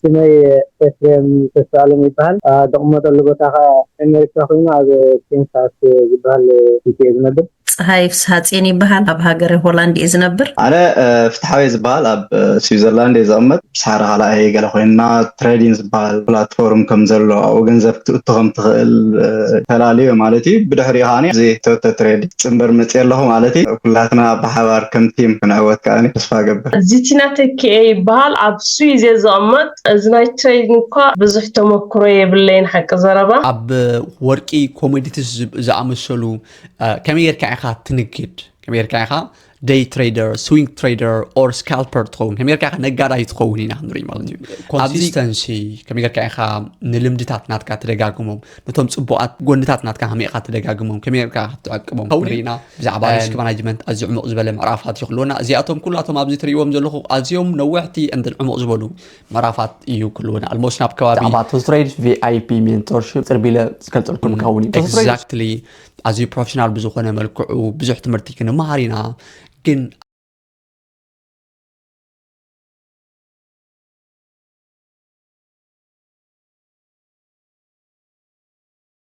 ስመይ ኤፍሬም ተስፋኣለም ይበሃል። ዝቕመጠሉ ቦታ ከዓ ኣሜሪካ ኮይኑ ኣብ ቴክሳስ ዝበሃል ስቴት እየ ዝነብር። ፀሃይ ፍስሃፅዮን ይበሃል። ኣብ ሃገረ ሆላንድ እየ ዝነብር። ኣነ ፍትሓዊ ዝበሃል ኣብ ስዊዘርላንድ እየ ዝቕመጥ። ብሳራ ካልኣይ ገለ ኮይንና ትሬዲንግ ዝበሃል ፕላትፎርም ከም ዘሎ ኣብኡ ገንዘብ ክትእቱ ከም ትኽእል ተላልዩ ማለት እዩ። ብድሕሪኡ ከዓ እዚ ቶቶ ትሬድ ፅንበር መፅእ ኣለኹ ማለት እዩ። ኩላትና ብሓባር ከም ቲም ክንዕወት ከዓ ተስፋ ገብር። እዚ ቲና ተኪኤ ይበሃል። ኣብ ስዊዝ እየ ዝቕመጥ። እዚ ናይ ትሬዲንግ እኳ ብዙሕ ተመክሮ የብለይን ሓቂ ዘረባ። ኣብ ወርቂ ኮሞዲቲስ ዝኣመሰሉ ከመይ ጌርካ ኢኻ ትንግድ? ከመይ ጌርካ ኢኻ ደይ ትሬደር፣ ስዊንግ ትሬደር ኦር ስካልፐር ትኸውን? ከመይ ጌርካ ኢኻ ነጋዳይ ትኸውን ኢና ክንርኢ ማለት እዩ። ኮንሲስተንሲ ከመይ ጌርካ ኢኻ ንልምድታት ናትካ ትደጋግሞም፣ ነቶም ፅቡቓት ጎንታት ናትካ ከመይ ኢኻ ትደጋግሞም፣ ከመይ ጌርካ ክትዕቅቦም ክንርኢ ኢና። ብዛዕባ ሪስክ ማናጅመንት ኣዝዩ ዕሙቕ ዝበለ ምዕራፋት እዩ ክህልወና። እዚኣቶም ኩላቶም ኣብዚ ትርእይዎም ዘለኹ ኣዝዮም ነዋሕቲ and ዕሙቕ ዝበሉ ምዕራፋት እዩ ክህልወና። ኣልሞስት ናብ ከባቢ ብዛዕባ ቶስትሬድ ቪኣይፒ ሜንቶርሽፕ ፅርቢለ ዝገልፀልኩም ክኸውን እዩ። ኤግዛክትሊ ኣዝዩ ፕሮፌሽናል ብዝኾነ መልክዑ ብዙሕ ትምህርቲ ክንመሃር ኢና። ግን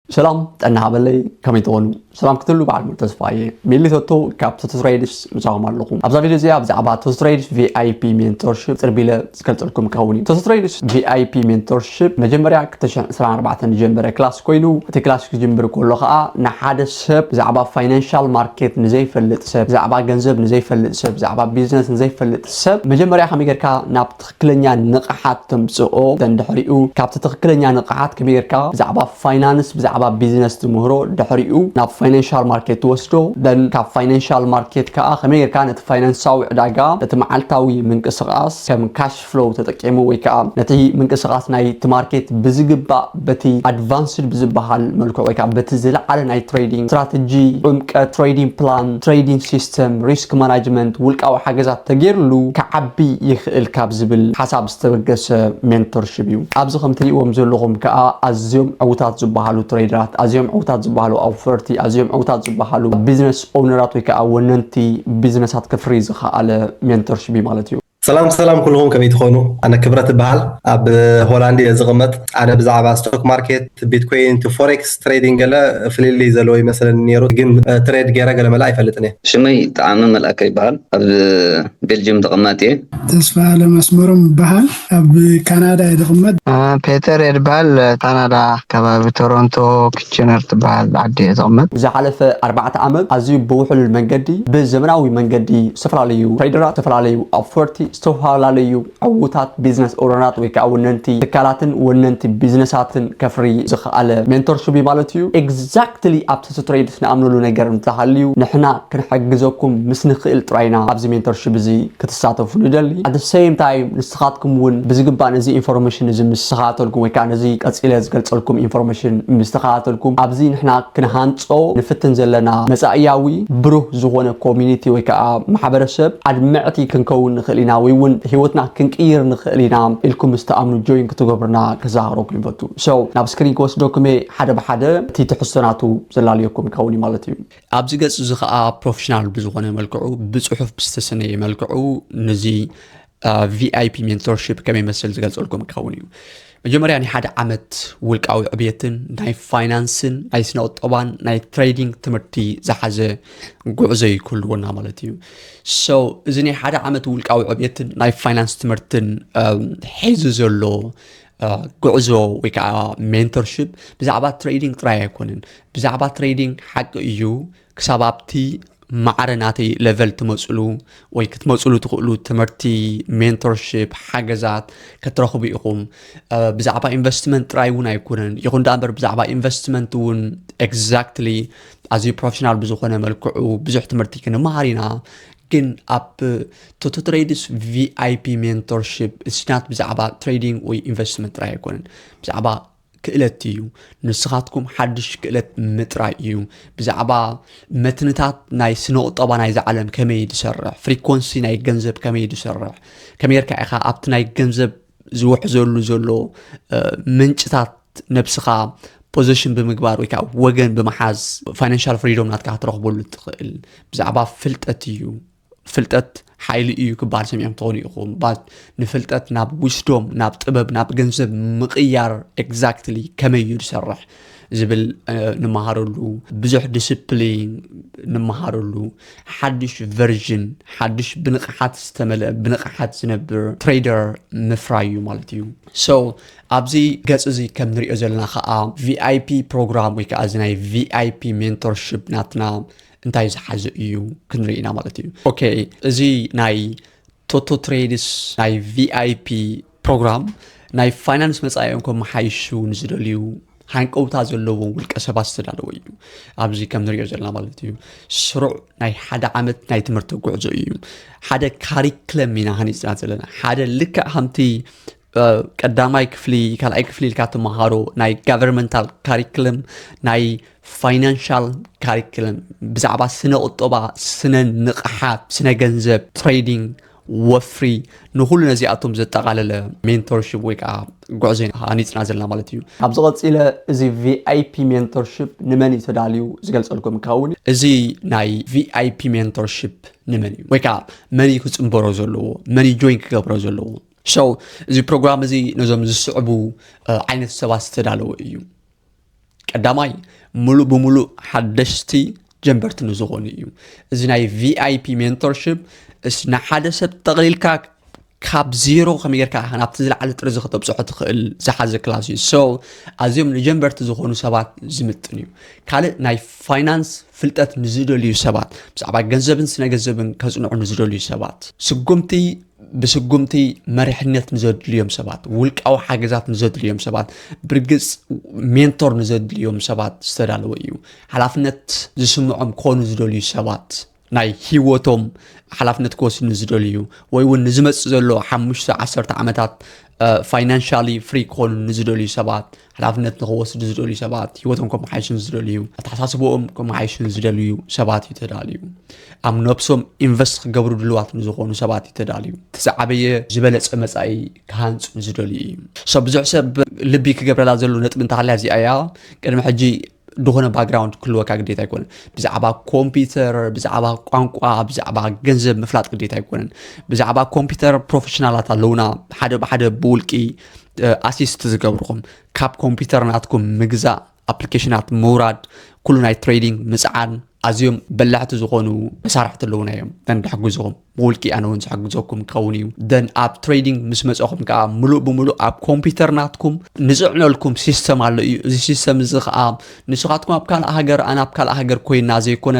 ሰላም ጥዕና ሃበለይ፣ ከመይ ትኾኑ? ሰላም ክትህሉ በዓል ሙሉ ተስፋ እየ። ሚሊ ቶቶ ካብ ቶቶ ትሬድስ ምሳኹም ኣለኹ። ኣብዛ ቪድዮ እዚኣ ብዛዕባ ቶቶ ትሬድስ ቪኣይፒ ሜንቶርሽፕ ፅርቢለ ዝገልፀልኩም ክኸውን እዩ። ቶቶ ትሬድስ ቪኣይፒ ሜንቶርሽፕ መጀመርያ ክልተ ሽሕን ዕስራን ኣርባዕተን ዝጀመረ ክላስ ኮይኑ፣ እቲ ክላስ ክጅምር ከሎ ከዓ ንሓደ ሰብ ብዛዕባ ፋይናንሻል ማርኬት ንዘይፈልጥ ሰብ፣ ብዛዕባ ገንዘብ ንዘይፈልጥ ሰብ፣ ብዛዕባ ቢዝነስ ንዘይፈልጥ ሰብ መጀመርያ ከመይ ጌርካ ናብ ትኽክለኛ ንቕሓት ተምፅኦ፣ ደን ድሕሪኡ ካብቲ ትኽክለኛ ንቕሓት ከመይ ጌርካ ብዛዕባ ፋይናንስ ብዛዕባ ቢዝነስ ትምህሮ፣ ድሕሪኡ ናብ ፋይናንሻል ማርኬት ትወስዶ፣ ደን ካብ ፋይናንሻል ማርኬት ከዓ ከመይ ጌርካ ነቲ ፋይናንሳዊ ዕዳጋ ነቲ መዓልታዊ ምንቅስቃስ ከም ካሽ ፍሎው ተጠቂሙ ወይ ከዓ ነቲ ምንቅስቃስ ናይቲ ማርኬት ብዝግባእ በቲ ኣድቫንስድ ብዝበሃል መልክዑ ወይ ከዓ በቲ ዝለዓለ ናይ ትሬዲንግ ስትራተጂ፣ ዕምቀት፣ ትሬዲንግ ፕላን፣ ትሬዲንግ ሲስተም፣ ሪስክ ማናጅመንት፣ ውልቃዊ ሓገዛት ተገይርሉ ክዓቢ ይኽእል ካብ ዝብል ሓሳብ ዝተበገሰ ሜንቶርሽፕ እዩ። ኣብዚ ከም ትሪእዎም ዘለኹም ከዓ ኣዝዮም ዕውታት ዝበሃሉ ትሬደራት፣ ኣዝዮም ዕውታት ዝበሃሉ ኣውፈርቲ፣ ኣዝዮም ዕውታት ዝበሃሉ ቢዝነስ ኦውነራት ወይ ከዓ ወነንቲ ቢዝነሳት ከፍሪ ዝኸኣለ ሜንቶርሽፕ እዩ ማለት እዩ። ሰላም ሰላም ኩልኹም ከመይ ትኾኑ? ኣነ ክብረት እበሃል። ኣብ ሆላንድ እየ ዝቕመጥ። ኣነ ብዛዕባ ስቶክ ማርኬት፣ ቢትኮይን፣ እቲ ፎሬክስ ትሬዲንግ ገለ ፍልልይ ዘለዎ ይመስለኒ ነይሩ፣ ግን ትሬድ ገይረ ገለ መለ ኣይፈልጥን እየ። ሽመይ ጠዓመ መልኣከ ይበሃል። ኣብ ቤልጅየም ተቐማጢ እየ። ተስፋ ኣለም ኣስመሮም ይበሃል። ኣብ ካናዳ እየ ዝቕመጥ። ፔተር እየ ዝበሃል። ካናዳ ከባቢ ቶሮንቶ ኪችነር ትበሃል ዓዲ እየ ዝቕመጥ። ዝሓለፈ ኣርባዕተ ዓመት ኣዝዩ ብውሕሉል መንገዲ ብዘመናዊ መንገዲ ዝተፈላለዩ ትሬደራት፣ ዝተፈላለዩ ኣውፈርቲ፣ ዝተፈላለዩ ዕዉታት ቢዝነስ ኦነራት ወይ ከዓ ወነንቲ ትካላትን ወነንቲ ቢዝነሳትን ከፍሪ ዝኸኣለ ሜንቶርሽፕ እዩ ማለት እዩ። ኤግዛክትሊ ኣብቲ ትሬድስ ንኣምነሉ ነገር እንተሃልዩ ንሕና ክንሕግዘኩም ምስ ንኽእል ጥራይና ኣብዚ ሜንቶርሽፕ እዚ ክትሳተፉ ንደሊ። ኣት ሴም ታይም ንስኻትኩም እውን ብዝግባእ ነዚ ኢንፎርሜሽን እዚ ምስ ተኸታተልኩም ወይ ከዓ ነዚ ቀፂለ ዝገልፀልኩም ኢንፎርሜሽን ምስ ተኸታተልኩም ኣብዚ ንሕና ክንሃንፆ ንፍትን ዘለና መፃእያዊ ብሩህ ዝኾነ ኮሚኒቲ ወይ ከዓ ማሕበረሰብ ኣድመዕቲ ክንከውን ንኽእል ኢና ወይ እውን ህይወትና ክንቅይር ንኽእል ኢና ኢልኩም ምስ ትኣምኑ ጆይን ክትገብሩና ክዘኻኽረኩም ይፈቱ። So ናብ ስክሪን ክወስደኩም እየ ሓደ ብሓደ እቲ ትሕዝቶ ናቱ ዘላለየኩም ይኸውን እዩ ማለት እዩ። ኣብዚ ገጽ እዚ ኸኣ ፕሮፌሽናል ብዝኾነ መልክዑ ብጽሑፍ ብዝተሰነየ መልክዑ ነዚ ቪኣይፒ ሜንቶርሺፕ ከመይ ይመስል ዝገልጸልኩም ክኸውን እዩ። መጀመርያ ናይ ሓደ ዓመት ውልቃዊ ዕብየትን ናይ ፋይናንስን ናይ ስነ ቁጠባን ናይ ትሬዲንግ ትምህርቲ ዝሓዘ ጉዕዞ እዩ ክህልወና ማለት እዩ። So እዚ ናይ ሓደ ዓመት ውልቃዊ ዕብየትን ናይ ፋይናንስ ትምህርትን ሒዙ ዘሎ ጉዕዞ ወይ ከዓ ሜንቶርሺፕ ብዛዕባ ትሬዲንግ ጥራይ ኣይኮነን። ብዛዕባ ትሬዲንግ ሓቂ እዩ ክሳብ ኣብቲ ማዕረ ናተይ ለቨል ትመፅሉ ወይ ክትመፅሉ ትኽእሉ ትምህርቲ፣ ሜንቶርሺፕ፣ ሓገዛት ክትረኽቡ ኢኹም። ብዛዕባ ኢንቨስትመንት ጥራይ እውን ኣይኮነን። ይኹን ደኣ እምበር ብዛዕባ ኢንቨስትመንት እውን ኤግዛክትሊ ኣዝዩ ፕሮፌሽናል ብዝኾነ መልክዑ ብዙሕ ትምህርቲ ክንመሃር ኢና። ግን ኣብ ቶቶ ትሬድስ ቪኣይፒ ሜንቶርሺፕ it's not ብዛዕባ ትሬዲንግ ወይ ኢንቨስትመንት ጥራይ ኣይኮነን። ብዛዕባ ክእለት እዩ። ንስኻትኩም ሓድሽ ክእለት ምጥራይ እዩ። ብዛዕባ መትንታት ናይ ስነ ቁጠባ ናይዛ ዓለም ከመይ ዝሰርሕ፣ ፍሪኮንሲ ናይ ገንዘብ ከመይ ዝሰርሕ፣ ከመይ ጌርካ ኢኻ ኣብቲ ናይ ገንዘብ ዝውሕዘሉ ዘሎ ምንጭታት ነብስኻ ፖዚሽን ብምግባር ወይ ከዓ ወገን ብምሓዝ ፋይናንሻል ፍሪዶም ናትካ ክትረኽበሉ ትኽእል። ብዛዕባ ፍልጠት እዩ። ፍልጠት ሓይሊ እዩ ክበሃል ሰሚዕኩም ትኾኑ ኢኹም። ባት ንፍልጠት ናብ ዊስዶም፣ ናብ ጥበብ፣ ናብ ገንዘብ ምቕያር exactly ከመይ እዩ ዝሰርሕ ዝብል ንምሃረሉ፣ ብዙሕ ዲስፕሊን ንምሃረሉ፣ ሓድሽ ቨርዥን፣ ሓድሽ ብንቕሓት ዝተመልአ፣ ብንቕሓት ዝነብር ትሬደር ምፍራይ እዩ ማለት እዩ። So ኣብዚ ገጽ እዚ ከም ንሪኦ ዘለና ከዓ ቪኣይፒ ፕሮግራም ወይ ከዓ እዚ ናይ ቪኣይፒ ሜንቶርሽፕ ናትና እንታይ ዝሓዘ እዩ ክንርኢ ኢና ማለት እዩ። ኦኬ፣ እዚ ናይ ቶቶ ትሬድስ ናይ ቪኣይፒ ፕሮግራም ናይ ፋይናንስ መጻኢኦም ከመሓይሹ ንዝደልዩ ሃንቀውታ ዘለዎም ውልቀ ሰባት ዝተዳለወ እዩ። ኣብዚ ከም ንሪኦ ዘለና ማለት እዩ፣ ስሩዕ ናይ ሓደ ዓመት ናይ ትምህርቲ ጉዕዞ እዩ። ሓደ ካሪክለም ኢና ሃኒፅና ዘለና። ሓደ ልክዕ ከምቲ ቀዳማይ ክፍሊ፣ ካልኣይ ክፍሊ ኢልካ ትመሃሮ ናይ ጋቨርንመንታል ካሪክለም፣ ናይ ፋይናንሻል ካሪክለም፣ ብዛዕባ ስነ ቁጠባ፣ ስነ ንቕሓት፣ ስነ ገንዘብ፣ ትሬዲንግ፣ ወፍሪ፣ ንኩሉ ነዚኣቶም ዘጠቓለለ ሜንቶርሽፕ ወይ ከዓ ጉዕዞ ኢና ሃኒፅና ዘለና ማለት እዩ። ኣብዚ ቀፂለ፣ እዚ ቪኣይፒ ሜንቶርሽፕ ንመን እዩ ተዳልዩ ዝገልፀልኩም ክኸውን። እዚ ናይ ቪኣይፒ ሜንቶርሽፕ ንመን እዩ ወይ ከዓ መን እዩ ክፅንበሮ ዘለዎ፣ መን እዩ ጆይን ክገብሮ ዘለዎ? So እዚ ፕሮግራም እዚ ነዞም ዝስዕቡ ዓይነት ሰባት ዝተዳለወ እዩ። ቀዳማይ፣ ሙሉእ ብሙሉእ ሓደሽቲ ጀንበርቲ ንዝኾኑ እዩ። እዚ ናይ ቪኣይፒ ሜንቶርሽፕ እስ ንሓደ ሰብ ጠቕሊልካ ካብ ዜሮ ከመይ ጌርካ ናብቲ ዝለዓለ ጥርዚ ከተብፅሖ ትኽእል ዝሓዘ ክላስ እዩ። So ኣዝዮም ንጀንበርቲ ዝኾኑ ሰባት ዝምጥን እዩ። ካልእ ናይ ፋይናንስ ፍልጠት ንዝደልዩ ሰባት፣ ብዛዕባ ገንዘብን ስነ ገንዘብን ከፅንዑ ንዝደልዩ ሰባት፣ ስጉምቲ ብስጉምቲ መሪሕነት ንዘድልዮም ሰባት፣ ውልቃዊ ሓገዛት ንዘድልዮም ሰባት፣ ብርግፅ ሜንቶር ንዘድልዮም ሰባት ዝተዳለወ እዩ። ሓላፍነት ዝስምዖም ክኾኑ ዝደልዩ ሰባት፣ ናይ ህይወቶም ሓላፍነት ክወስዱ ዝደልዩ፣ ወይ እውን ንዝመፅእ ዘሎ ሓሙሽተ ዓሰርተ ዓመታት ፋይናንሻሊ ፍሪ ክኾኑ ንዝደልዩ ሰባት፣ ሓላፍነት ንክወስዱ ዝደልዩ ሰባት፣ ህይወቶም ከመሓይሹ ዝደልዩ፣ ኣተሓሳስቦኦም ከመሓይሹ ዝደልዩ ሰባት እዩ ተዳልዩ። ኣብ ነብሶም ኢንቨስት ክገብሩ ድልዋት ንዝኾኑ ሰባት እዩ ተዳልዩ። እቲ ዝዓበየ ዝበለፀ መፃኢ ክሃንፁ ንዝደልዩ እዩ። So ብዙሕ ሰብ ልቢ ክገብረላ ዘሎ ነጥቢ እንተሃልያ እዚኣ እያ። ቅድሚ ሕጂ ዝኾነ ባክግራውንድ ክህልወካ ግዴታ ኣይኮነን። ብዛዕባ ኮምፒውተር፣ ብዛዕባ ቋንቋ፣ ብዛዕባ ገንዘብ ምፍላጥ ግዴታ ኣይኮነን። ብዛዕባ ኮምፒውተር ፕሮፌሽናላት ኣለውና፣ ሓደ ብሓደ ብውልቂ ኣሲስት ዝገብርኹም፣ ካብ ኮምፒውተር ናትኩም ምግዛእ፣ ኣፕሊኬሽናት ምውራድ፣ ኩሉ ናይ ትሬዲንግ ምፅዓን፣ ኣዝዮም በላሕቲ ዝኾኑ መሳርሕቲ ኣለውና እዮም። ደን ድሕግዝኹም፣ ብውልቂ ኣነ እውን ዝሕግዘኩም ክኸውን እዩ። ደን ኣብ ትሬዲንግ ምስ መፀኹም ከዓ፣ ሙሉእ ብሙሉእ ኣብ ኮምፒውተር ናትኩም ንፅዕነልኩም ሲስተም ኣሎ እዩ። እዚ ሲስተም እዚ ከዓ ንስኻትኩም ኣብ ካልእ ሃገር፣ ኣነ ኣብ ካልእ ሃገር ኮይና ዘይኮነ፣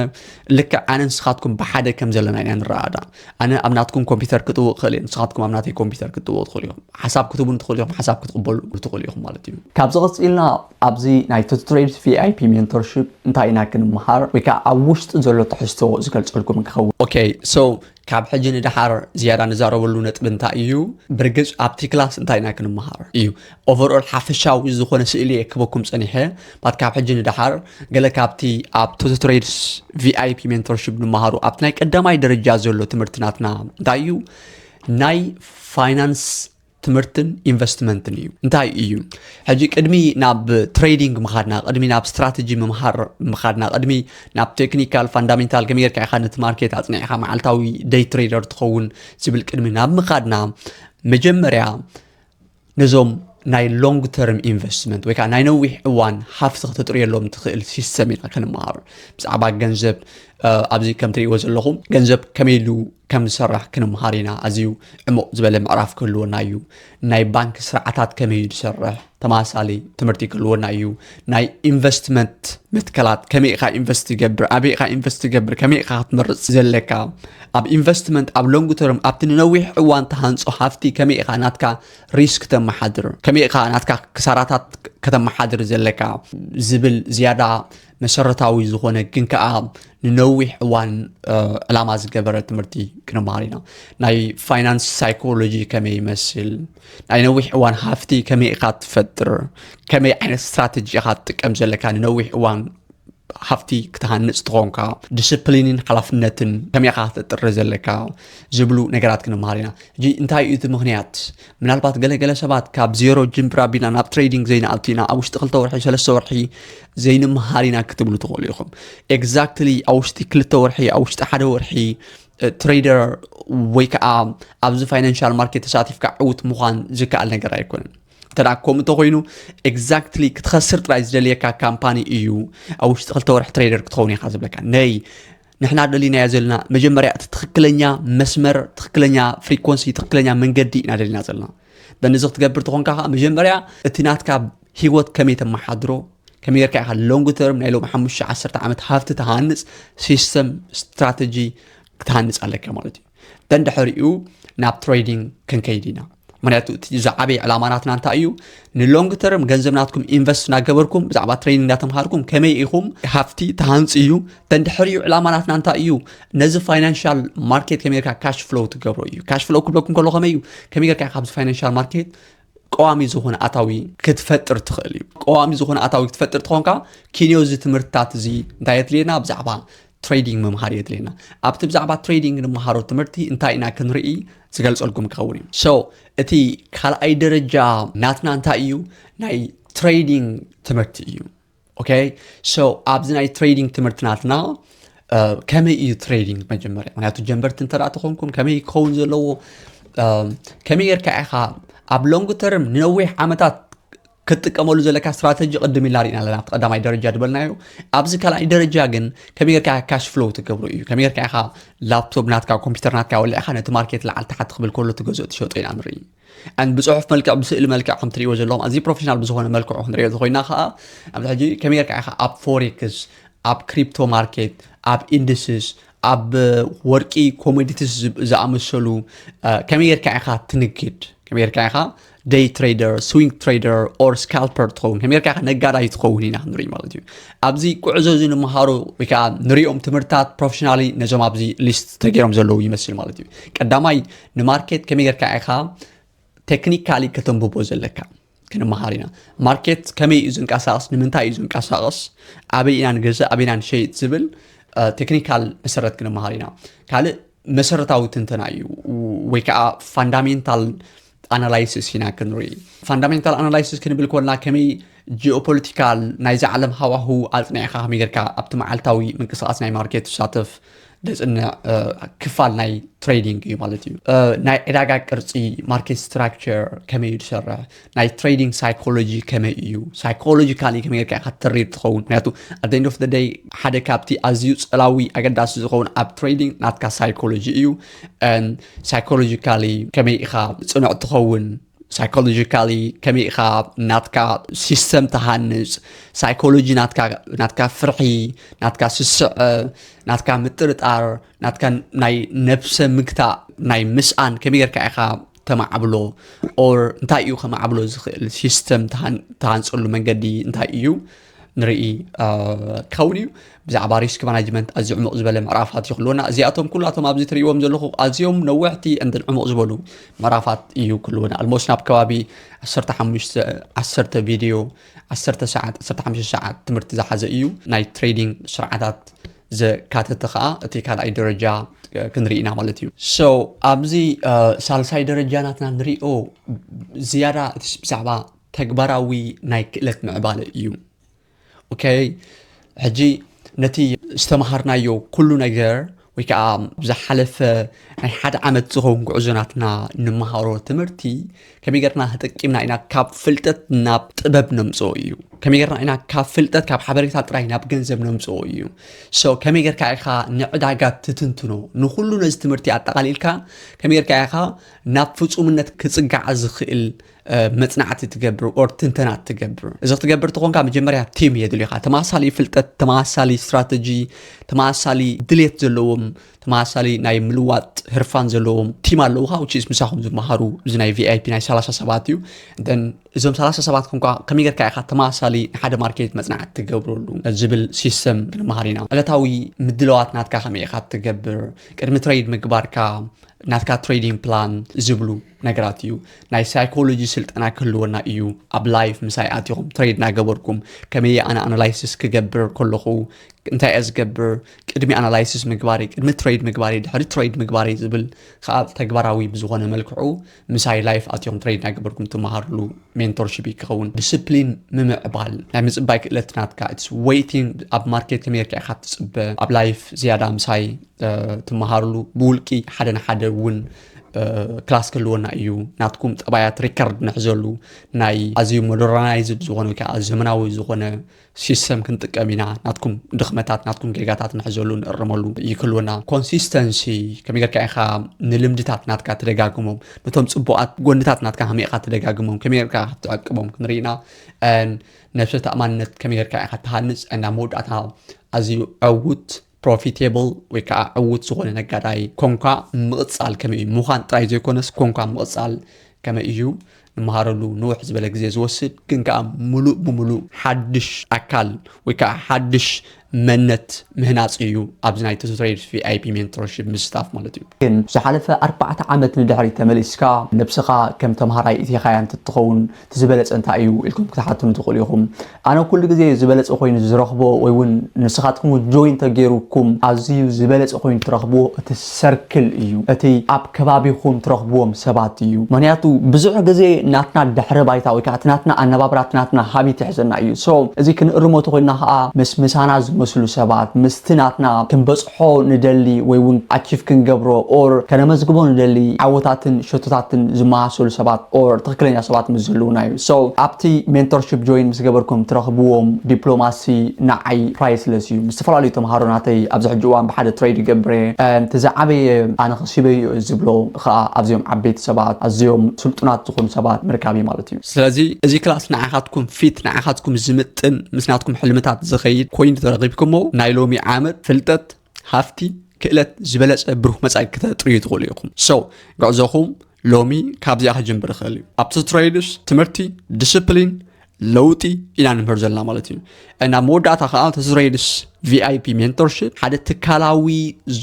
ልክዕ ኣነ ንስኻትኩም ብሓደ ከም ዘለና ኢና ንረኣዳ። ኣነ ኣብ ናትኩም ኮምፒውተር ክጥውቕ ክእል እየ፣ ንስኻትኩም ኣብ ናተይ ኮምፒውተር ክትጥውቕ ትኽእሉ ኢኹም። ሓሳብ ክትቡን ትኽእሉ ኢኹም፣ ሓሳብ ክትቕበሉ ትኽእሉ ኢኹም ማለት እዩ። ካብዚ ቀፂልና ኣብዚ ናይ ቶቶ ትሬድስ ቪኣይፒ ሜንቶርሽፕ እንታይ ኢና ክንመሃር ወይ ከዓ ኣብ ውሽጢ ዘሎ ትሕዝቶ ዝገልፀልኩም ክኸውን። ኦኬ፣ so ካብ ሕጂ ንደሓር ዝያዳ ንዛረበሉ ነጥቢ እንታይ እዩ? ብርግፅ ኣብቲ ክላስ እንታይ ኢና ክንመሃር እዩ። ኦቨርኦል ሓፈሻዊ ዝኾነ ስእሊ እየ ክበኩም ፀኒሐ። ባት ካብ ሕጂ ንደሓር ገለ ካብቲ ኣብ ቶቶ ትሬድስ ቪኣይፒ ሜንቶርሽፕ ንመሃሩ ኣብቲ ናይ ቀዳማይ ደረጃ ዘሎ ትምህርቲ ናትና እንታይ እዩ? ናይ ፋይናንስ ትምህርትን ኢንቨስትመንትን እዩ። እንታይ እዩ? ሕጂ ቅድሚ ናብ ትሬዲንግ ምኻድና፣ ቅድሚ ናብ ስትራተጂ ምምሃር ምኻድና፣ ቅድሚ ናብ ቴክኒካል ፋንዳሜንታል ከመይ ጌርካ ኢኻ ነቲ ማርኬት ኣጽኒዕኻ መዓልታዊ ደይ ትሬደር ትኸውን ዝብል ቅድሚ ናብ ምኻድና፣ መጀመርያ ነዞም ናይ ሎንግ ተርም ኢንቨስትመንት ወይ ከዓ ናይ ነዊሕ እዋን ሃፍቲ ክተጥርየሎም ትኽእል ሲስተም ኢና ክንመሃር። ብዛዕባ ገንዘብ ኣብዚ ከም ትሪእዎ ዘለኹም ገንዘብ ከመይ ኢሉ ከም ዝሰርሕ ክንምሃር ኢና። ኣዝዩ ዕሙቕ ዝበለ ምዕራፍ ክህልወና እዩ። ናይ ባንክ ስርዓታት ከመይ እዩ ዝሰርሕ ተመሳሳሊ ትምህርቲ ክህልወና እዩ። ናይ ኢንቨስትመንት መትከላት ከመይ ኢኻ ኢንቨስት ትገብር፣ ኣበይ ኢኻ ኢንቨስት ትገብር፣ ከመይ ኢኻ ክትመርፅ ዘለካ፣ ኣብ ኢንቨስትመንት ኣብ ሎንግ ተርም ኣብቲ ንነዊሕ እዋን ተሃንፆ ሃፍቲ ከመይ ኢኻ ናትካ ሪስክ ተመሓድር፣ ከመይ ኢኻ ናትካ ክሳራታት ከተመሓድር ዘለካ ዝብል ዝያዳ መሰረታዊ ዝኾነ ግን ከዓ ንነዊሕ እዋን ዕላማ ዝገበረ ትምህርቲ ክንመሃር ኢና። ናይ ፋይናንስ ሳይኮሎጂ ከመይ ይመስል፣ ናይ ነዊሕ እዋን ሃፍቲ ከመይ ኢኻ ትፈጥር፣ ከመይ ዓይነት ስትራተጂ ኢኻ ትጥቀም ዘለካ ንነዊሕ እዋን ሃፍቲ ክትሃንፅ ትኾንካ፣ ዲስፕሊንን ሓላፍነትን ከመይ ኢኻ ክትጥሪ ዘለካ ዝብሉ ነገራት ክንመሃር ኢና። ሕጂ እንታይ እዩ እቲ ምኽንያት? ምናልባት ገለገለ ሰባት ካብ ዜሮ ጅምብር ኣቢልና ናብ ትሬዲንግ ዘይንኣቱ ኢና፣ ኣብ ውሽጢ ክልተ ወርሒ ሰለስተ ወርሒ ዘይንመሃር ኢና ክትብሉ ትኽእሉ ኢኹም። ኤግዛክትሊ ኣብ ውሽጢ ክልተ ወርሒ፣ ኣብ ውሽጢ ሓደ ወርሒ ትሬደር ወይ ከዓ ኣብዚ ፋይናንሻል ማርኬት ተሳቲፍካ ዕውት ምዃን ዝከኣል ነገር ኣይኮነን። እንተ ከምኡ እንተኮይኑ፣ ኤግዛክትሊ ክትኸስር ጥራይ ዝደልየካ ካምፓኒ እዩ ኣብ ውሽጢ ክልተ ወርሒ ትሬደር ክትኸውን ኢኻ ዝብለካ። ነይ ንሕና ደሊናዮ ዘለና መጀመርያ እቲ ትኽክለኛ መስመር፣ ትኽክለኛ ፍሪኮንሲ፣ ትኽክለኛ መንገዲ ኢና ደሊና ዘለና። በንዚ ክትገብር ተኾንካ ከዓ መጀመርያ እቲ ናትካ ህይወት ከመይ ተመሓድሮ፣ ከመይ ጌርካ ኢኻ ሎንግ ተርም ናይ ሎም ሓሙሽተ ዓሰርተ ዓመት ሃፍቲ ትሃንፅ፣ ሲስተም ስትራተጂ ክትሃንፅ ኣለካ ማለት እዩ። ደን ድሕሪኡ ናብ ትሬዲንግ ክንከይድ ኢና። ምክንያቱ እቲ ዝዓበየ ዕላማ ናትና እንታይ እዩ? ንሎንግ ተርም ገንዘብ ናትኩም ኢንቨስት እናገበርኩም፣ ብዛዕባ ትሬዲንግ እናተምሃርኩም ከመይ ኢኹም ሃፍቲ ትሃንፁ እዩ። ደን ድሕሪኡ ዕላማ ናትና እንታይ እዩ? ነዚ ፋይናንሻል ማርኬት ከመይ ጌርካ ካሽ ፍሎው ትገብሮ እዩ። ካሽ ፍሎው ክብለኩም ከሎ ከመይ እዩ? ከመይ ጌርካ ኢኻ ኣብዚ ፋይናንሻል ማርኬት ቀዋሚ ዝኾነ ኣታዊ ክትፈጥር ትኽእል እዩ። ቀዋሚ ዝኾነ ኣታዊ ክትፈጥር ትኾንካ፣ ኪንዮ እዚ ትምህርትታት እዚ እንታይ የድልየና? ብዛዕባ ትሬዲንግ ምምሃር የድልየና። ኣብቲ ብዛዕባ ትሬዲንግ ንምሃሮ ትምህርቲ እንታይ ኢና ክንርኢ ዝገልጸልኩም ክኸውን እዩ። So እቲ ካልኣይ ደረጃ ናትና እንታይ እዩ? ናይ ትሬዲንግ ትምህርቲ እዩ። ኦኬ፣ so ኣብዚ ናይ ትሬዲንግ ትምህርቲ ናትና ከመይ እዩ ትሬዲንግ መጀመርያ? ምክንያቱ ጀንበርቲ እንተ ተኾንኩም ከመይ ክኸውን ዘለዎ፣ ከመይ ጌርካ ኢኻ ኣብ ሎንግ ተርም ንነዊሕ ዓመታት ክትጥቀመሉ ዘለካ ስትራተጂ ቅድም ኢልና ርኢና ኣለና፣ ኣብቲ ቀዳማይ ደረጃ ዝበልናዮ። ኣብዚ ካልኣይ ደረጃ ግን ከመይ ጌርካ ኢኻ ካሽ ፍሎው ትገብሮ እዩ። ከመይ ጌርካ ኢኻ ላፕቶፕ ናትካ፣ ኮምፒውተር ናትካ ወሊዕካ ነቲ ማርኬት ላዕሊ ታሕቲ ክብል ከሎ ትገዝኦ ትሸጦ ኢና ንርኢ። And ብፅሑፍ መልክዕ፣ ብስእሊ መልክዕ ከም ትሪእዎ ዘለኹም ኣዝዩ ፕሮፌሽናል ብዝኾነ መልክዑ ክንሪኦ ተኾይና ከዓ ኣብዚ ሕጂ ከመይ ጌርካ ኢኻ ኣብ ፎሬክስ፣ ኣብ ክሪፕቶ ማርኬት፣ ኣብ ኢንድስስ፣ ኣብ ወርቂ ኮሞዲቲስ ዝኣመሰሉ ከመይ ጌርካ ኢኻ ትንግድ፣ ከመይ ጌርካ ኢኻ ደይ ትሬደር፣ ስዊንግ ትሬደር ኦር ስካልፐር ትኸውን፣ ከመይ ጌርካ ኢኻ ነጋዳይ ትኸውን ኢና ክንርኢ ማለት እዩ። ኣብዚ ጉዕዞ እዚ ንምሃሮ ወይ ከዓ ንሪኦም ትምህርትታት ፕሮፌሽናሊ ነዞም ኣብዚ ሊስት ተገይሮም ዘለዉ ይመስል ማለት እዩ። ቀዳማይ ንማርኬት ከመይ ጌርካ ኢኻ ቴክኒካሊ ከተንብቦ ዘለካ ክንመሃር ኢና። ማርኬት ከመይ እዩ ዝንቀሳቐስ፣ ንምንታይ እዩ ዝንቀሳቐስ፣ ኣበይ ኢና ንገዝእ ኣበይ ኢና ንሸይጥ ዝብል ቴክኒካል መሰረት ክንመሃር ኢና። ካልእ መሰረታዊ ትንተና እዩ ወይ ከዓ ፋንዳሜንታል ኣናላይሲስ ኢና ክንርኢ። ፋንዳሜንታል ኣናላይሲስ ክንብል ኮልና ከመይ ጂኦፖለቲካል ናይዚ ዓለም ሃዋሁ ኣፅኒዕካ ከመይ ጌርካ ኣብቲ መዓልታዊ ምንቅስቃስ ናይ ማርኬት ትሳተፍ ደፅንዕ ክፋል ናይ ትሬዲንግ እዩ ማለት እዩ። ናይ ዕዳጋ ቅርፂ፣ ማርኬት ስትራክቸር ከመይ እዩ ዝሰርሕ፣ ናይ ትሬዲንግ ሳይኮሎጂ ከመይ እዩ፣ ሳይኮሎጂካሊ ከመይ ጌርካ ኢኻ ትሪድ ትኸውን። ምክንያቱ ኣት ኤንድ ኦፍ ደይ ሓደ ካብቲ ኣዝዩ ፀላዊ ኣገዳሲ ዝኸውን ኣብ ትሬዲንግ ናትካ ሳይኮሎጂ እዩ። ሳይኮሎጂካሊ ከመይ ኢኻ ፅኑዕ ትኸውን፣ ሳይኮሎጂካሊ ከመይ ኢኻ ናትካ ሲስተም ትሃንፅ፣ ሳይኮሎጂ ናትካ ፍርሒ፣ ናትካ ስስዐ፣ ናትካ ምጥርጣር፣ ናትካ ናይ ነብሰ ምግታእ፣ ናይ ምስኣን ከመይ ጌርካ ኢኻ ተማዕብሎ፣ ኦር እንታይ እዩ ከማዕብሎ ዝኽእል ሲስተም ትሃንፀሉ መንገዲ እንታይ እዩ ንርኢ ክኸውን እዩ። ብዛዕባ ሪስክ ማናጅመንት ኣዝዩ ዕሙቕ ዝበለ ምዕራፋት እዩ ክልወና። እዚኣቶም ኩላቶም ኣብዚ ትርእይዎም ዘለኹ ኣዝዮም ነወሕቲ እንትን ዕሙቕ ዝበሉ ምዕራፋት እዩ ክልወና። ኣልሞስት ናብ ከባቢ ዓሰርተ ሓሙሽተ ዓሰርተ ቪድዮ፣ ዓሰርተ ሰዓት፣ ዓሰርተ ሓሙሽተ ሰዓት ትምህርቲ ዝሓዘ እዩ። ናይ ትሬዲንግ ስርዓታት ዘካተተ ከዓ እቲ ካልኣይ ደረጃ ክንርኢ ኢና ማለት እዩ። So ኣብዚ ሳልሳይ ደረጃ ናትና ንሪኦ ዝያዳ እቲ ብዛዕባ ተግባራዊ ናይ ክእለት ምዕባለ እዩ። ኦኬ፣ ሕጂ ነቲ ዝተምሃርናዮ ኩሉ ነገር ወይ ከዓ ዝሓለፈ ናይ ሓደ ዓመት ዝኸውን ጉዕዞ ናትና ንምሃሮ ትምህርቲ ከመይ ጌርና ተጠቂምና ኢና ካብ ፍልጠት ናብ ጥበብ ነምፅኦ እዩ። ከመይ ጌርና ኢና ካብ ፍልጠት ካብ ሓበሬታ ጥራይ ናብ ገንዘብ ነምፅኦ እዩ። So ከመይ ጌርካ ኢኻ ንዕዳጋ ትትንትኖ፣ ንኩሉ ነዚ ትምህርቲ ኣጠቓሊልካ ከመይ ጌርካ ኢኻ ናብ ፍፁምነት ክፅጋዕ ዝኽእል መፅናዕቲ ትገብር ኦር ትንተና ትገብር። እዚ ክትገብር ተኾንካ መጀመርያ ቲም የድልዩካ። ተመሳሳሊ ፍልጠት፣ ተመሳሳሊ ስትራተጂ፣ ተመሳሳሊ ድሌት ዘለዎም፣ ተመሳሳሊ ናይ ምልዋጥ ህርፋን ዘለዎም ቲም ኣለውካ። ውጭ ምሳኹም ዝመሃሩ እዚ ናይ ቪኣይፒ ናይ ሰላሳ ሰባት እዩ። እዞም ሰላሳ ሰባት ኮንካ ከመይ ጌርካ ኢኻ ተመሳሳሊ ንሓደ ማርኬት መፅናዕቲ ትገብረሉ ዝብል ሲስተም ክንመሃር ኢና። ዕለታዊ ምድለዋት ናትካ ከመይ ኢኻ ትገብር፣ ቅድሚ ትሬድ ምግባርካ ናትካ ትሬዲንግ ፕላን ዝብሉ ነገራት እዩ። ናይ ሳይኮሎጂ ስልጠና ክህልወና እዩ። ኣብ ላይፍ ምሳይ ኣቲኹም ትሬድ እናገበርኩም ከመይ ኣነ ኣናላይሲስ ክገብር ከለኹ እንታይ እየ ዝገብር፣ ቅድሚ ኣናላይሲስ ምግባር እዩ፣ ቅድሚ ትሬድ ምግባር እዩ፣ ድሕሪ ትሬድ ምግባር እዩ ዝብል ከዓ ተግባራዊ ብዝኾነ መልክዑ ምሳይ ላይፍ ኣትዮም ትሬድ እናገበርኩም ትመሃርሉ ሜንቶርሺፕ እዩ ክኸውን። ዲስፕሊን ምምዕባል ናይ ምፅባይ ክእለት ናትካ፣ it's waiting፣ ኣብ ማርኬት ከመይ ጌርካ ኢኻ ትፅበ፣ ኣብ ላይፍ ዝያዳ ምሳይ ትመሃርሉ፣ ብውልቂ ሓደ ንሓደ እውን ክላስ ክህልወና እዩ። ናትኩም ጠባያት ሪከርድ ንሕዘሉ፣ ናይ ኣዝዩ ሞደርናይዝድ ዝኾነ ወይ ከዓ ዘመናዊ ዝኾነ ሲስተም ክንጥቀም ኢና። ናትኩም ድኽመታት፣ ናትኩም ጌጋታት ንሕዘሉ፣ ንእርመሉ እዩ ክህልወና። ኮንሲስተንሲ፣ ከመይ ጌርካ ኢኻ ንልምድታት ናትካ ትደጋግሞም፣ ነቶም ፅቡቓት ጎንታት ናትካ ከመይ ኢኻ ትደጋግሞም፣ ከመይ ጌርካ ክትዕቅቦም ክንርኢ ኢና። ነብሰ ተኣማንነት ከመይ ጌርካ ኢኻ ትሃንፅ፣ እና መወዳእታ ኣዝዩ ዕዉት ፕሮፊቴብል ወይ ከዓ ዕዉት ዝኾነ ነጋዳይ ኮንካ ምቕፃል ከመይ እዩ ምዃን ጥራይ ዘይኮነስ ኮንካ ምቕፃል ከመይ እዩ ንመሃረሉ። ንውሕ ዝበለ ግዜ ዝወስድ ግን ከዓ ሙሉእ ብሙሉእ ሓድሽ ኣካል ወይ ከዓ ሓድሽ መነት ምህናፅ እዩ ኣብዚ ናይ ተስፋ ትሬድስ ቪኣይፒ ሜንቶርሺፕ ምስታፍ ማለት እዩ። ግን ዝሓለፈ ኣርባዕተ ዓመት ንድሕሪት ተመሊስካ ነብስኻ ከም ተምሃራይ እቲኻያ እንትትኸውን እቲ ዝበለፀ እንታይ እዩ ኢልኩም ክትሓትኑ ትኽእሉ ኢኹም። ኣነ ኩሉ ግዜ ዝበለፀ ኮይኑ ዝረኽቦ ወይ እውን ንስኻትኩም እውን ጆይን ተገይሩኩም ኣዝዩ ዝበለፀ ኮይኑ ትረኽብዎ እቲ ሰርክል እዩ፣ እቲ ኣብ ከባቢኹም ትረኽብዎም ሰባት እዩ። ምክንያቱ ብዙሕ ግዜ ናትና ድሕረ ባይታ ወይ ከዓ እቲ ናትና ኣነባብራ እቲ ናትና ሃቢት ይሕዘና እዩ። So እዚ ክንእርሞ ተኮይና ከዓ ምስ ምሳና ዝመስሉ ሰባት፣ ምስቲ ናትና ክንበፅሖ ንደሊ ወይ እውን ኣቺቭ ክንገብሮ ኦር ከነመዝግቦ ንደሊ ዓወታትን ሸቶታትን ዝመሳሰሉ ሰባት ኦር ትኽክለኛ ሰባት ምስ ዝህልውና እዩ። So ኣብቲ ሜንቶርሺፕ ጆይን ምስ ገበርኩም ትረኽብዎም ዲፕሎማሲ ንዓይ ፕራይስለስ እዩ። ምስ ዝተፈላለዩ ተምሃሮ ናተይ ኣብዚ ሕጂ እዋን ብሓደ ትሬድ ይገብር እየ። እቲ ዝዓበየ ኣነ ከሲበዮ እየ ዝብሎ ከዓ ኣብዚኦም ዓበይቲ ሰባት፣ ኣዝዮም ስልጡናት ዝኾኑ ሰባት ምርካብ እዩ ማለት እዩ። ስለዚ እዚ ክላስ ንዓኻትኩም ፊት፣ ንዓኻትኩም ዝምጥን፣ ምስ ናትኩም ሕልምታት ዝኸይድ ኮይኑ ተረኺብኩሞ ናይ ሎሚ ዓመት ፍልጠት፣ ሃፍቲ፣ ክእለት ዝበለፀ ብሩህ መጻኢ ክተጥርዩ ትኽእሉ ኢኹም። So ጉዕዞኹም ሎሚ ካብዚኣ ክጅምር ይኽእል እዩ። ኣብቲ ትሬድስ ትምህርቲ፣ ዲስፕሊን፣ ለውጢ ኢና ንምህር ዘለና ማለት እዩ። እና መወዳእታ ከዓ እቲ ትሬድስ ቪኣይፒ ሜንቶርሺፕ ሓደ ትካላዊ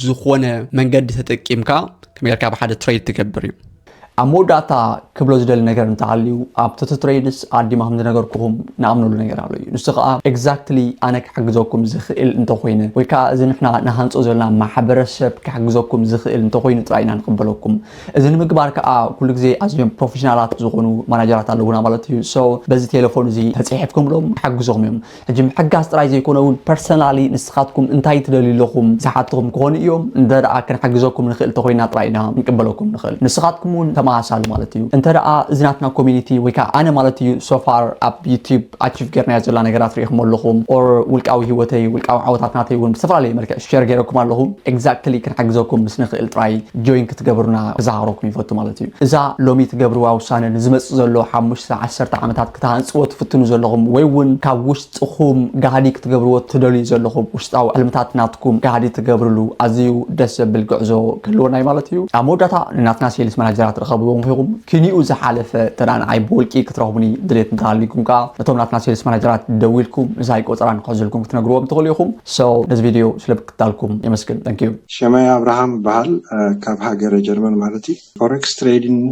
ዝኾነ መንገዲ ተጠቂምካ ከመይ ጌርካ ብሓደ ትሬድ ትገብር እዩ። ኣብ መወዳእታ ክብሎ ዝደሊ ነገር እንተሃልዩ፣ ኣብ ቶቶ ትሬድስ ኣዲማ ከም ዝነገርኩኹም ንኣምነሉ ነገር ኣሎ እዩ። ንሱ ከዓ ኤግዛክትሊ ኣነ ክሕግዘኩም ዝኽእል እንተኮይነ ወይ ከዓ እዚ ንሕና ንሃንፆ ዘለና ማሕበረሰብ ክሕግዘኩም ዝኽእል እንተኮይኑ ጥራይ ኢና ንቕበለኩም። እዚ ንምግባር ከዓ ኩሉ ግዜ ኣዝዮም ፕሮፌሽናላት ዝኾኑ ማናጀራት ኣለውና ማለት እዩ። So በዚ ቴሌፎን እዚ ተፅሒፍኩምሎም ክሕግዞም እዮም። ሕጂ ምሕጋዝ ጥራይ ዘይኮነ እውን ፐርሰናሊ ንስኻትኩም እንታይ ትደልዩ ኣለኹም ዝሓትኹም ክኾኑ እዮም። እንተ ደኣ ክንሕግዘኩም ንኽእል ተኮይና ጥራይ ኢና ክንቅበለኩም ንኽእል። ንስኻትኩም እውን ተመሳሳሊ ማለት እዩ። እንተ ደኣ እዚ ናትና ኮሚኒቲ ወይ ከዓ ኣነ ማለት እዩ ሶፋር ኣብ ዩቲዩብ ኣቺቭ ጌርናዮ ዘለና ነገራት ርኢኹም ኣለኹም ኦር ውልቃዊ ህይወተይ ውልቃዊ ዓወታት ናተይ እውን ብዝተፈላለየ መልክዕ ሸር ገይረኩም ኣለኹም። ኤግዛክትሊ ክንሕግዘኩም ምስ ንኽእል ጥራይ ጆይን ክትገብሩና ክዘኻኽረኩም ይፈቱ ማለት እዩ። እዛ ሎሚ ትገብርዋ ውሳነ ንዝመጽእ ዘሎ ሓሙሽተ ዓሰርተ ዓመታት ክትሃንጽዎ ትፍትኑ ዘለኹም ወይ እውን ካብ ውሽጥኹም ጋህዲ ክትገብርዎ ትደልዩ ዘለኹም ውሽጣዊ ዕልምታት ናትኩም ጋህዲ ትገብርሉ ኣዝዩ ደስ ዘብል ጉዕዞ ክህልወና እዩ ማለት እዩ። ኣብ መወዳእታ ንናትና ሴልስ ማናጀራት ርኸብዎም ኢኹም። ክንኡ ዝሓለፈ እንተ ደኣ ንዓይ ብውልቂ ክትረኽቡኒ ድሌት እንተሃልዩኩም ከኣ ነቶም ናትና ሴልስ ማናጀራት ደዊልኩም ምሳይ ቆጸራ ንክሕዙልኩም ክትነግርዎም ትኽእሉ ኢኹም። So ነዚ ቪድዮ ስለ ምክትታልኩም የመስግን። Thank you። ሸመይ ኣብርሃም ይበሃል፣ እ፣ ካብ ሃገረ ጀርመን ማለት እዩ። ፎሬክስ ትሬዲንግ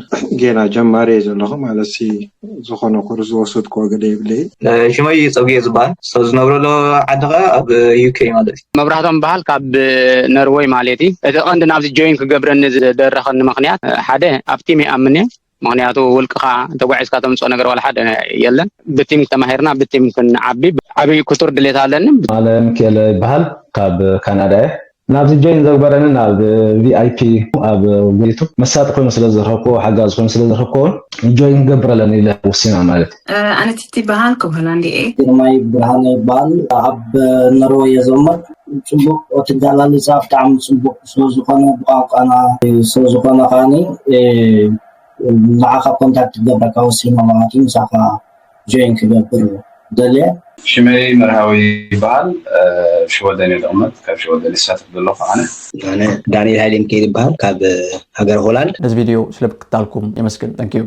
ጌና ጀማሪ እየ ዘለኹ፣ ማለት ሲ ዝኾነ ኮርስ ዝወሰድኩዎ ገለ የብለይ። ሽመይ ጸጉየ ዝበሃል፣ ሰው ዝነብረሉ ዓዲ ኸኣ ኣብ ዩኬ ማለት እዩ። መብራህቶም በሃል ካብ ኖርወይ ማለት እዩ። እቲ ቀንዲ ናብዚ ጆይን ክገብረኒ ዝደረኸኒ ምኽንያት ሓደ ኣብ ቲም ይኣምን እየ። ምኽንያቱ ውልቅኻ ተጓዒዝካ ተምፅኦ ነገር ዋላ ሓደ የለን። ብቲም ተማሂርና ብቲም ክንዓቢ ዓብይ ክቱር ድሌት ኣለኒ። ኣለ ሚካኤል ይበሃል፣ ካብ ካናዳ እየ። ናብዚ ጆይን ዘግበረኒ ናብ ቪኣይፒ ኣብ ዩቱብ መሳጢ ኮይኑ ስለ ዝረኸብኩዎ፣ ሓጋዚ ኮይኑ ስለ ዝረኸብኩዎ ጆይን ክገብር ኣለኒ ኢለ ወሲና ማለት እዩ። ኣነ ቲቲ ይበሃል፣ ካብ ሆላንድ እየ። ግርማይ ብርሃነ ይበሃል፣ ኣብ ኖርወይ እየ ዝቕመጥ። ጽቡቕ ኣገላልጻ፣ ብጣዕሚ ጽቡቕ። ስለዝኾነ ብቋንቋና፣ ስለዝኾነ ከዓኒ፣ እ፣ ንዓኻ ኮንታክት ክገብረካ ወሲነ ማለት እዩ። ምሳኻ ጆይን ክገብር ደልየ። ሽመይ መርሃዊ ይበሃል፣ እ፣ ሽወደን እየ ዝቕመጥ። ካብ ሽወደን ይሳተፍ ዘለኹ ኣነ። ኣነ ዳንኤል ሃይለ ሚካኤል ይበሃል፣ ካብ ሃገር ሆላንድ። ነዚ ቪድዮ ስለ ምክትታልኩም የመስግን። Thank you።